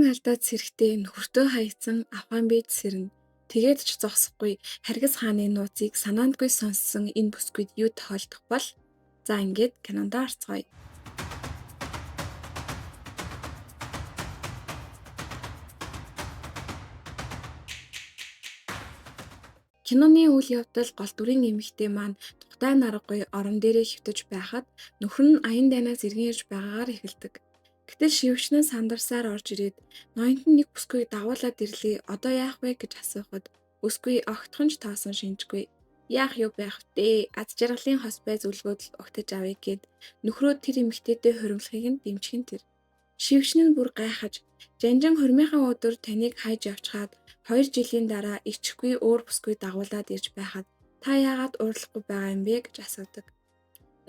Ухаан алдаад сэрэхдээ нөхөртөө хаягдсан Авхаан бид сэрнэ. Тэгээд ч зогсохгүй Харгас хааны нууцыг санаандгүй сонссон энэ бүсгүйд юу тохиолдох бол? За ингээд кинондоо орцгоё. Киноны үйл явдал гол дүрийн эмэгтэй маань тухтай наргагүй орон дээрээ хэвтэж байхад нөхөр нь аян дайнаас эргэн ирж байгаагаар эхэлдэг. Гэтэл шивгч нь сандарсаар орж ирээд ноёнт нь нэг бүсгүйг дагуулад ирлээ, одоо яах вэ гэж асуухад бүсгүй огтхон ч тоосон шинжгүй. Яах юу байх вэ? Аз жаргалын хос бай зүлгүүд л угтаж авъя гэд нөхрөө тэр эмэгтэйтэй хуримлахыг нь дэмжих нь тэр. Шивгч нь бүр гайхаж, жанжин хурмынхаа өдөр таныг хайж явчихад 2 жилийн дараа ичихгүй өөр бүсгүй дагуулад ирж байхад та яагаад уурлахгүй байгаа юм бэ гэж асуудаг.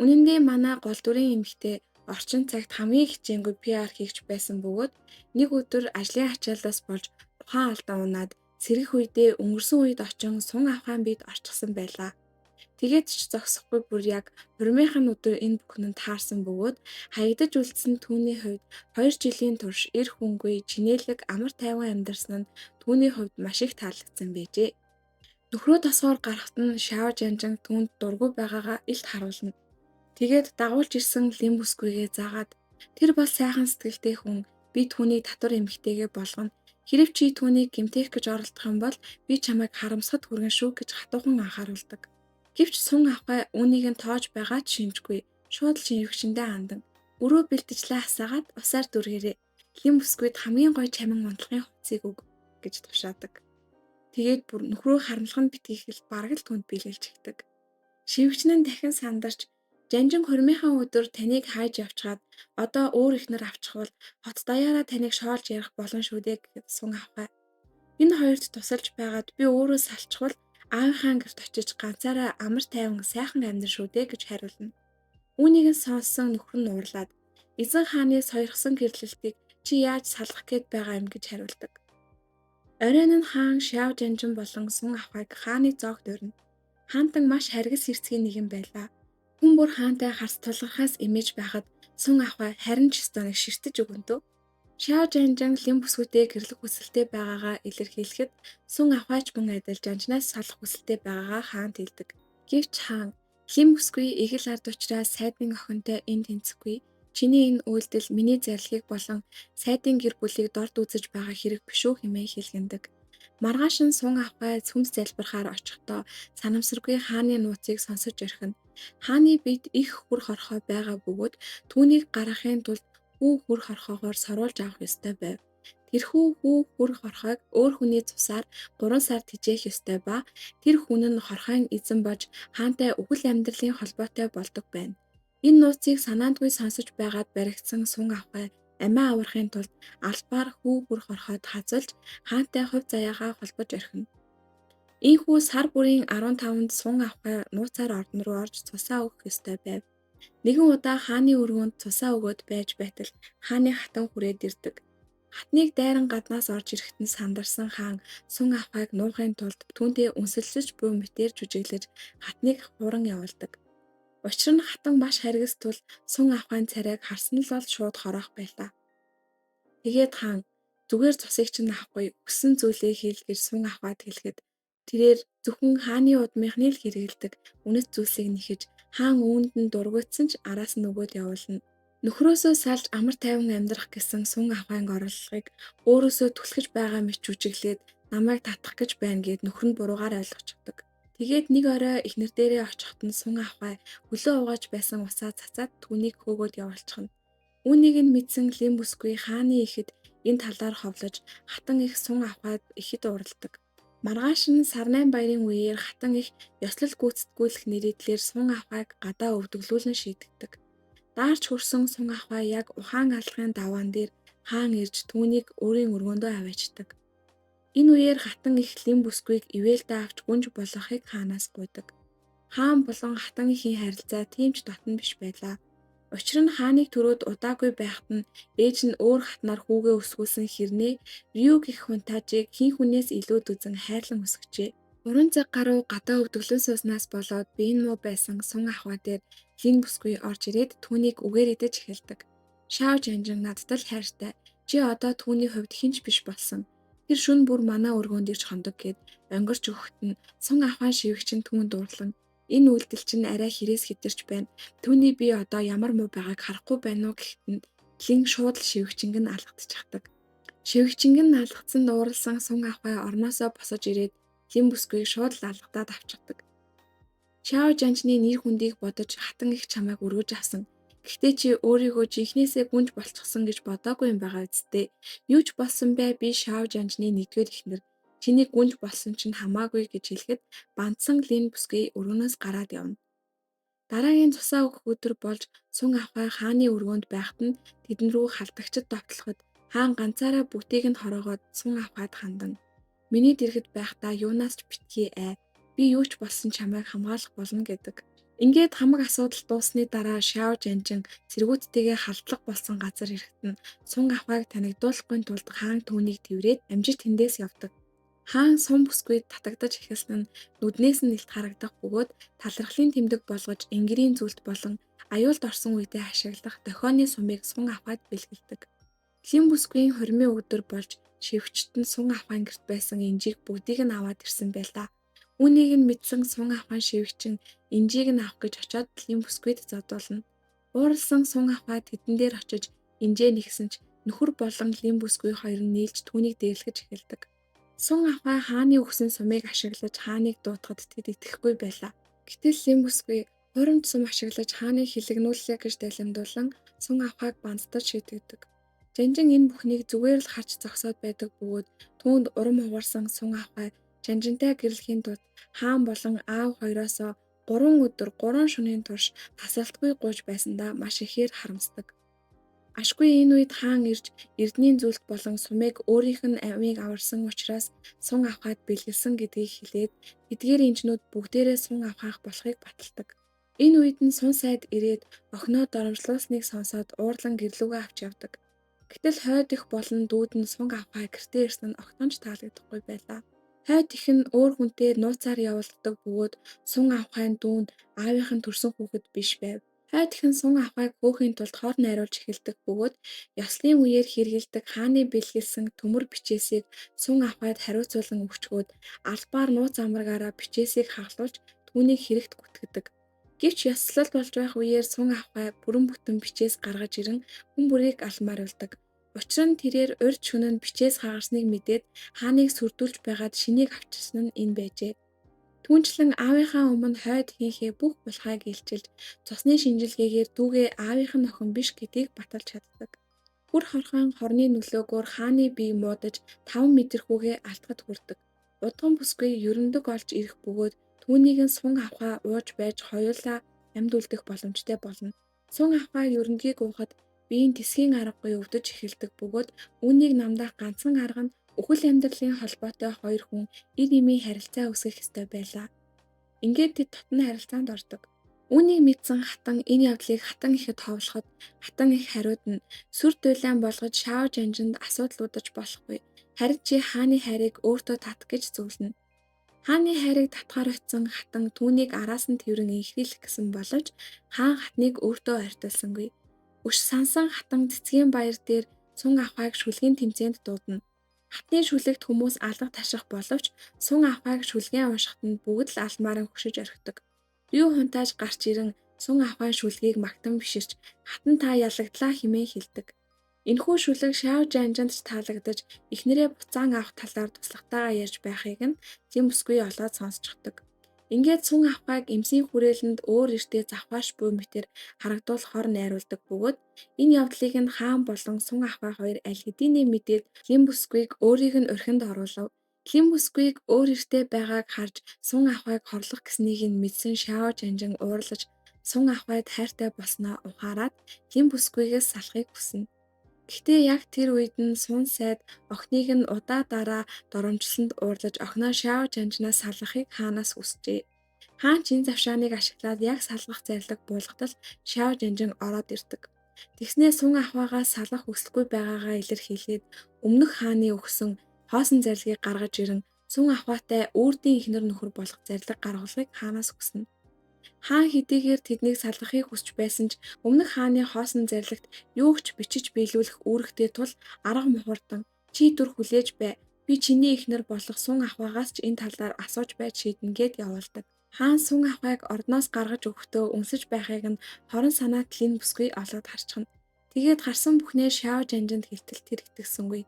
Үнэн дээр манай гол дүрийн эмэгтэй орчин цагт хамгийн хичээнгүй PR хийгч байсан бөгөөд нэг өдөр ажлын ачааллаас болж ухаан алдаа унаад сэргэх үедээ өнгөрсөн үед очин сун авхаан бид орчихсон байлаа. Тэгээд ч зогсохгүй бүр яг хурмынх нь өдөр энэ бүхэн нь таарсан бөгөөд хаягдаж үлдсэн түүний хувьд 2 жилийн турш эр хүнгүй чинээлэг амар тайван амьдарсан нь түүний хувьд маш их таалагдсан байжээ. Нөхрөө тосгоор гарахад нь Шао Жанжин түүнд дургүй байгаагаа илт харуулна. Тэгээд дагуулж ирсэн лим бүсгүйгээ заагаад тэр бол сайхан сэтгэлтэй хүн, би түүнийг татвар эмэгтэйгээ болгоно. Хэрв чи түүнийг гэмтэх гэж оролдох юм бол би чамайг харамсахад хүргэн шүү гэж хатуухан анхааруулдаг. Гэвч сун авхай үүнийг нь тоож байгаа ч шинжгүй. Шууд л шинжигчэндээ хандан. Өрөө бэлтжлээ асаагаад усаар дүргээрээ. Лим бүсгүйд хамгийн гоё чамин унтлахын хувцсыг өг гэж тушаадаг. Тэгээд бүр нөхрөө харамлах нь битгий хэл бараг л түнд биелүүлж өгдөг. Шивгч нь дахин сандарч жанжин хурмынхаа өдөр таныг хайж явчихад одоо өөр эхнэр авчихвал хот даяараа таныг шоолж ярих болно шүү дээ гэхэд сун авхай. Энэ хоёрт тусалж байгаад би өөрөө салчихвал аавынхаа гэрт очиж ганцаараа амар тайван сайхан амьдр шүү дээ гэж хариулна. Үүнийг нь сонссон нөхөр нь уурлаад эзэн хааны сойрхсон гэрлэлтийг чи яаж салгах гээд байгаа юм гэж хариулдаг. Оройн нь хаан Шао Жанжин болон сун авхайг хааны зоогт урина. Хаантан маш харгас хэрцгий нэгэн байлаа. Хүн бүр хаантай харц тулгархаас эмээж байхад сун авхай харин ч ёстой нэг ширтэж өгөнтөө. Шао Жанжин лим бүсгүйтэй гэрлэх хүсэлтэй байгаагаа илэрхийлэхэд сун авхайч мөн адил жанжнаас салах хүсэлтэй байгаагаа хаанд хэлдэг. Гэвч хаан лим бүсгүй эгэл ард учраас сайдын охинтой энэ тэнцэхгүй. Чиний энэ үйлдэл миний зарлигийг болон сайдын гэр бүлийг дорд үзэж байгаа хэрэг биш үү хэмээн хэлгэндэг. Маргааш нь сун авхай сүмс залбирахаар очихдоо санамсаргүй хааны нууцыг сонсож орхино. Хааны бид их хүр хорхой байгаа бөгөөд түүнийг гаргахын тулд хүү хүр хорхоогоор сорвуулж авах ёстой байв. Тэрхүү хүү хүр хорхойг өөр хүний цусаар 3 сар тижээх ёстой ба тэр хүн нь хорхойн эзэн болж хаантай үхэл амьдралын холбоотой болдог байна. Энэ нууцыг санаандгүй сонсож байгаад баригдсан сун авхай амиа аврахын тулд албаар хүү хүр хорхойд хазалж хаантай хувь заяагаа холбож орхино. Ийхүү сар бүрийн 15-нд сун авхай нууцаар ордон руу орж цусаа өгөх ёстой байв. Нэгэн удаа хааны өргөөнд цусаа өгөөд байж байтал хааны хатан хүрээд ирдэг. Хатныг дайран гаднаас орж ирэхэд нь сандарсан хаан сун авхайг нуухын тулд түүнтэй үнсэлсэж буй мэтээр жүжиглэж хатныг хуран явуулдаг. Учир нь хатан маш харгас тул сун авхайн царайг харсан л бол шууд хороох байлаа. Тэгээд хаан зүгээр цусыг чинь авахгүй өссөн зүйлээ хийл гэж сун авхайд хэлэхэд тэрээр зөвхөн хааны удмынхны л хэрэгэлдэг үнэт зүйлсийг нэхэж хаан үүнд нь дургуутсан ч араас нь өгөөд явуулна. Нөхрөөсөө салж амар тайван амьдрах гэсэн сун авхайн оролдлогыг өөрөөсөө түлхэж байгаа мэт жүжиглээд намайг татах гэж байна гэд нөхөр нь буруугаар ойлгочихдог. Тэгээд нэг орой эхнэр дээрээ очиход нь сун авхай хөлөө угааж байсан усаа цацаад түүнийг хөөгөөд явуулчихна. Үүнийг нь мэдсэн лим бүсгүй хааны ихэд энэ талаар ховлож хатан их сун авхайд ихэд уурладаг. Маргааш нь сарнайн баярын үеэр хатан их ёслол гүйцэтгүүлэх нэрийдлэр сун авхайг гадаа өвдөглүүлэн шийдэгдэг. Даарч хөрсөн сун авхай яг ухаан алхахын даваан дээр хаан ирж түүнийг өөрийн өргөөндөө аваачдаг. Энэ үеэр хатан их лим бүсгүйг ивээлдээ авч гүнж болгохыг хаанаас гуйдаг. Хаан болон хатан ихийн харилцаа тийм ч дотно биш байлаа. Учир нь хааныг төрөөд удаагүй байхад нь ээж нь өөр хатнаар хүүгээ өсгүүлсэн хэрнээ Рю гэх хунтаажийг хэн хүнээс илүү дүзэн хайрлан өсгөжээ. 3 цаг гаруй гадаа өвдөглөн сууснаас болоод бие нь муу байсан сун ахваа дээр лин бүсгүй орж ирээд түүнийг үгээр идэж эхэлдэг. Шао Жанжин надад л хайртай. Чи одоо түүний хувьд хэн ч биш болсон. Тэр шөнө бүр манай өргөөнд ирж хондог гээд онгирч өгөхөд нь Сун Авхай шивгэчин түүнд уурлан энэ үйлдэл чинь арай хэрээс хэтэрч байна. Түүний би одоо ямар муу байгааг харахгүй байна уу гэхэд нь Лин шууд л шивгчинг нь алгадчихдаг. Шивгчинг нь алгадсанд ууралсан Сун Авхай орноосоо босож ирээд Лин бүсгүйг шууд л алгадаад авчихдаг. Шао Жанжны нэр хүндийг бодож хатан их чамайг өргөж авсан. Гэхдээ чи өөрийгөө жинхнээсээ гүнж болчихсон гэж бодоогүй юм байгаа биз дээ. Юу ч болсон бэ, би Шао Жанжны нэгдүгээр эхнэр. Чиний гүнж болсон чинь хамаагүй гэж хэлэхэд бандсан Лин бүсгүй өрөөнөөс гараад явна. Дараагийн цусаа өгөх өдөр болж Сун Авхай хааны өргөөнд байхад нь тэдэн рүү халдагчид довтлоход хаан ганцаараа бүгдийг нь хороогоод Сун Авхайд хандан "Миний дэргэд байхдаа юунаас ч битгий ай. Би юу ч болсон чамайг хамгаалах болно" гэдэг. Ингээд хамаг асуудал дууссаны дараа Шао Жанжин цэргүүдтэйгээ халдлага болсон газар ирэхэд нь Сун Авхайг танигдуулахгүй тулд хаан түүнийг тэврээд амжиж тэндээс явдаг. Хаан сум бүсгүйд татагдаж эхэлсэн нь нүднээс нь илт харагдах бөгөөд талархлын тэмдэг болгож энгэрийн зүйлт болон аюулд орсон үедээ ашиглах дохионы сумыг Сун Авхайд бэлгэлдэг. Лин бүсгүйн хормын өдөр болж шивгчид нь Сун Авхайн гэрт байсан инжийг бүгдийг нь аваад ирсэн байлаа. Үүнийг нь мэдсэн Сун Авхайн шивгчин инжийг нь авах гэж очиод Лин бүсгүйд зодуулна. Ууралсан Сун Авхай тэдэн дээр очиж инжээ нэгсэн ч нөхөр болон Лин бүсгүй хоёр нь нийлж түүнийг дээрлэж эхэлдэг. Сун Авхай хааны өгсөн сумыг ашиглаж хааныг дуутахад тэд итгэхгүй байлаа. Гэтэл Лин бүсгүй хурамч сум ашиглаж хааныг хилэгнүүллээ гэж далимдуулан Сун Авхайг бандтаж шийдэгдэг. Жанжин энэ бүхнийг зүгээр л харж зогсоод байдаг бөгөөд түүнд урам хугарсан Сун Авхай Жанжинтай гэрлэхийн тулд хаан болон аав хоёроосоо 3 өдөр 3 шөнийн турш тасралтгүй гуйж байсандаа маш ихээр харамсдаг. Ашгүй энэ үед хаан ирж эрдэнийн зүйлт болон сумыг өөрийнх нь амийг аварсан учраас Сун Авхайд бэлгэлсэн гэдгийг хэлээд эдгээр инжнүүд бүгдээрээ Сун Авхайх болохыг баталдаг. Энэ үед нь сун сайд ирээд охиноо доромжлуулсныг сонсоод уурлан гэрлүүгээ авч явдаг. Гэтэл хойд эх болон дүүд нь Сун Авхай гэртээ ирсэн нь огтхон ч таалагдахгүй байлаа. Хойд эх нь өөр хүнтэй нууцаар явуулдаг бөгөөд Сун Авхайн дүү нь аавынх нь төрсөн хүүхэд биш байв. Хойд эх нь Сун Авхайг хөөхийн тулд хор найруулж эхэлдэг бөгөөд ёслолын үеэр хэрэглэдэг хааны бэлгэлсэн төмөр бичээсийг Сун Авхайд хариуцуулан өгчхөөд албаар нууц амрагаараа бичээсийг хаглуулж түүнийг хэрэгт гүтгэдэг. Гэвч ёслол болж байх үеэр Сун Авхай бүрэн бүтэн бичээс гаргаж ирэн хүн бүрийг алмааруулдаг. Учир нь тэрээр урьд шөнө нь бичээс хагарсныг мэдээд хааныг сүрдүүлж байгаад шинийг авчирсан нь энэ байжээ. Түүнчлэн аавынхаа өмнө хойд хийхээ бүх булхайг илчилж цусны шинжилгээгээр дүүгээ аавынх нь охин биш гэдгийг баталж чаддаг. Хүр хорхон хорны нөлөөгөөр хааны бие муудаж 5 мэдрэхүйгээ алтгад хүрдэг. Удган бүсгүй ерөндөг олж ирэх бөгөөд түүнийг нь Сун Авхай ууж байж хоёулаа амьд үлдэх боломжтой болно. Сун Авхай ерөндгийг уухад биеийн тэсгийн аргагүй өвдөж эхэлдэг бөгөөд үүнийг намдаах ганцхан арга нь үхэл амьдралын холбоотой хоёр хүн эр эмийн харилцаа үүсгэх ёстой байлаа. Ингээд тэд дотно харилцаанд ордог. Үүнийг мэдсэн хатан энэ явдлыг хатан ихэд ховлоход хатан их хариуд нь сүр дуйлан болгож Шао Жанжинд асуудал уудаж болохгүй. Харин чи хааны хайрыг өөртөө тат гэж зөвлөнө. Хааны хайрыг татгаар очсон хатан түүнийг араас нь тэрэн инхрийлэх гэсэн боловч хаан хатныг өөртөө ойртуулсангүй. Өш сансан хатан цэцгийн баяр дээр Сун Авхайг шүлгийн тэмцээнд дуудана. Хатны шүлэгт хүмүүс алга таших боловч Сун Авхайг шүлгээ уншихад нь бүгд л алмааран хөшиж орхидог. Бүү хунтааж гарч ирэн Сун Авхай шүлгийг магтан биширч хатан та ялагдлаа хэмээн хэлдэг. Энэхүү шүлэг Шао Жанжинд ч таалагдаж эхнэрээ буцаан авах талаар туслахтайгаа ярьж байхыг нь Лин бүсгүй олоод сонсчихдог. Ингээд Сун Авхайг эмсийн хүрээлэнд өөр эртээ завхаарч буй мэтээр харагдуулахоор найруулдаг бөгөөд энэ явдлыг нь хаан болон Сун Авхай хоёр аль хэдийнэ мэдээд Лин бүсгүйг өөрийг нь орхинд оруулав. Лин бүсгүйг өөр эртээ байгааг харж Сун Авхайг хорлох гэснийг нь мэдсэн Шао Жанжин уурлаж Сун Авхайд хайртай болсноо ухаарад Лин бүсгүйгээс салахыг хүснэ. Гэхдээ яг тэр үед нь сун сайд охиныг нь удаа дараа доромжлосонд уурлаж охиноо Шао Жанжнаас салгахыг хаанаас хүсжээ. Хаан ч энэ завшааныг ашиглаад яг салгах зарлиг буулгатал Шао Жанжин ороод ирдэг. Тэгснээ сун ахвайгаас салах хүсэлгүй байгаагаа илэрхийлээд өмнөх хааны өгсөн хоосон зарлигийг гаргаж ирэн сун ахвайтай үрдийн эхнэр нөхөр болох зарлиг гаргуулахыг хаанаас хүснэ. Хаан хэдийгээр тэднийг салгахыг хүсч байсан ч өмнөх хааны хоосон зарлагт юу ч бичиж биелүүлэх үүрэгтэй тул арга мухардан чи түр хүлээж бай. Би чиний эхнэр болох Сун Ахваагаас ч энэ талаар асууж байж шийднэ гэд явуулдаг. Хаан Сун Ахвайг ордноос гаргаж өгөхдөө үнсэж байхыг нь хорон санаат Лин бүсгүй олоод харчихна. Тэгээд гарсан бүхнээ Шао Жанжинд хэлтэл тэр итгэсэнгүй.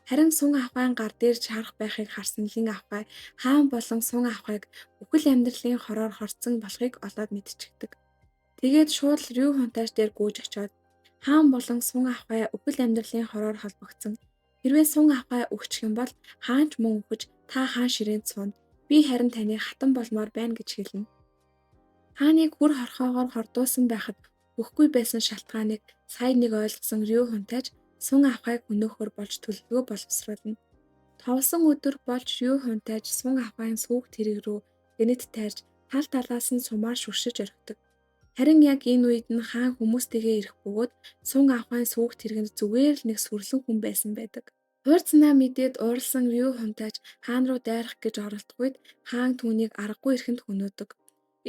Харин Сун Ахвайн гар дээр шарах байхыг харсан Лин Ахвай хаан болон Сун Ахвайг бүхэл амьдралын хороор хорцсон болохыг олоод мэдчихдэг. Тэгээд шууд Рю Хунтааш дээр гүйж очиод хаан болон Сун Ахвай бүхэл амьдралын хороор холбогдсон. Хэрвээ Сун Ахвай үхчих юм бол хаан ч мөн үхэж та хаан ширээнд сууна. Би харин таны хатан болмоор байна гэж хэлнэ. Хааныг хүр хорхоогоор хордуулсан байхад үхэхгүй байсан шалтгааныг сая нэг ойлгосон Рю Хунтааж Сун Ахвайг хөнөөхөөр болж төлөвлөгөө боловсруулна. Товлсон өдөр болж Рю Хунтааж Сун Ахвайн сүүх тэрэг рүү гэнэт тайрж тал талаас нь сумаар шүршиж орхидог. Харин яг энэ үед нь хаан хүмүүстэйгээ ирэх бөгөөд Сун Ахвайн сүүх тэргэнд зүгээр л нэг сүрлэн хүн байсан байдаг. Хуурцнаа мэдээд ууралсан Рю Хунтааж хаан руу дайрах гэж оролдох үед хаан түүнийг аргагүй эрхэнд хөнөөдөг.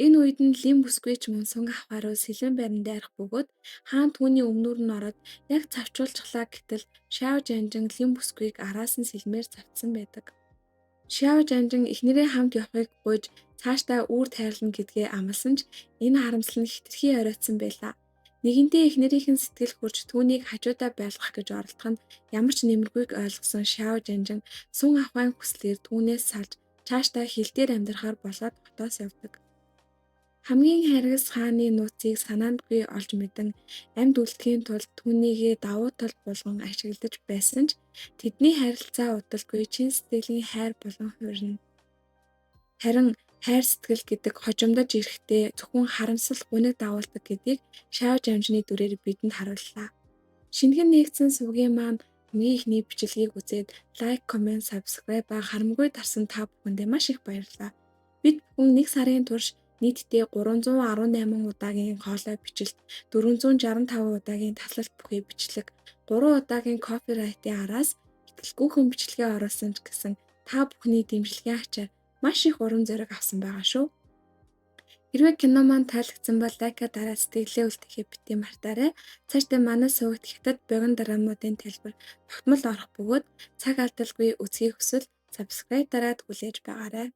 Энэ үед нь Лин бүсгүй ч мөн Сун Ахвай руу сэлэн барин дайрах бөгөөд хаан түүний өмнөр нь ороод яг цавчуулчихлаа гэтэл Шао Жанжин Лин бүсгүйг араас нь сэлмээр цавцсан байдаг. Шао Жанжин эхнэрээ хамт явахыг гуйж цаашдаа үүр тайрлана гэдгээ амласан ч энэ харамсал нь хэтэрхий оройтсан байлаа. Нэгэнтээ эхнэрийнх нь сэтгэл хөрч түүнийг хажуудаа байлгах гэж оролдох нь ямар ч нэмэргүйг ойлгосон Шао Жанжин Сун Ахвайн хүслээр түүнээс салж цаашдаа хил дээр амьдрахаар болоод хотоос явдаг. Хамгийн хайргас хааны нууцыг санаандгүй олж мэдэн амьд үлдэхийн тулд түүнийгээ давуу тал болгон ашиглаж байсан ч тэдний харилцаа удалгүй чин сэтгэлийн хайр болон хувирна. Харин хайр сэтгэл гэдэг хожимдож ирэхдээ зөвхөн харамсал гуниг дагуулдаг гэдгийг Шао Жанжины дүрээр бидэнд харууллаа. Шинэхэн нээгдсэн сувгийн маань хамгийн эхний бичлэгийг үзээд like, comment, subscribe ба харамгүй дарсан та бүхэндээ маш их баярлалаа. Бид бүхэн нэг сарын турш нийтдээ 318 удаагийн хоолой бичлэлт, 465 удаагийн таслалт бүхий бичлэг, 3 удаагийн copyright-ын араас итгэлгүйхэн бичлэгээ оруулсан ч гэсэн та бүхний дэмжлэгийн ачаар маш их урам зориг авсан байгаа шүү. Хэрвээ кино маань таалагдсан бол like-аа дараад сэтгэлээ үлдээхээ битгий мартаарай. Цаашдаа манай сувагт хятад богино драмуудын талбар тогтмол орох бөгөөд цаг алдалгүй үзэхийг хүсвэл subscribe дараад хүлээж байгаарай.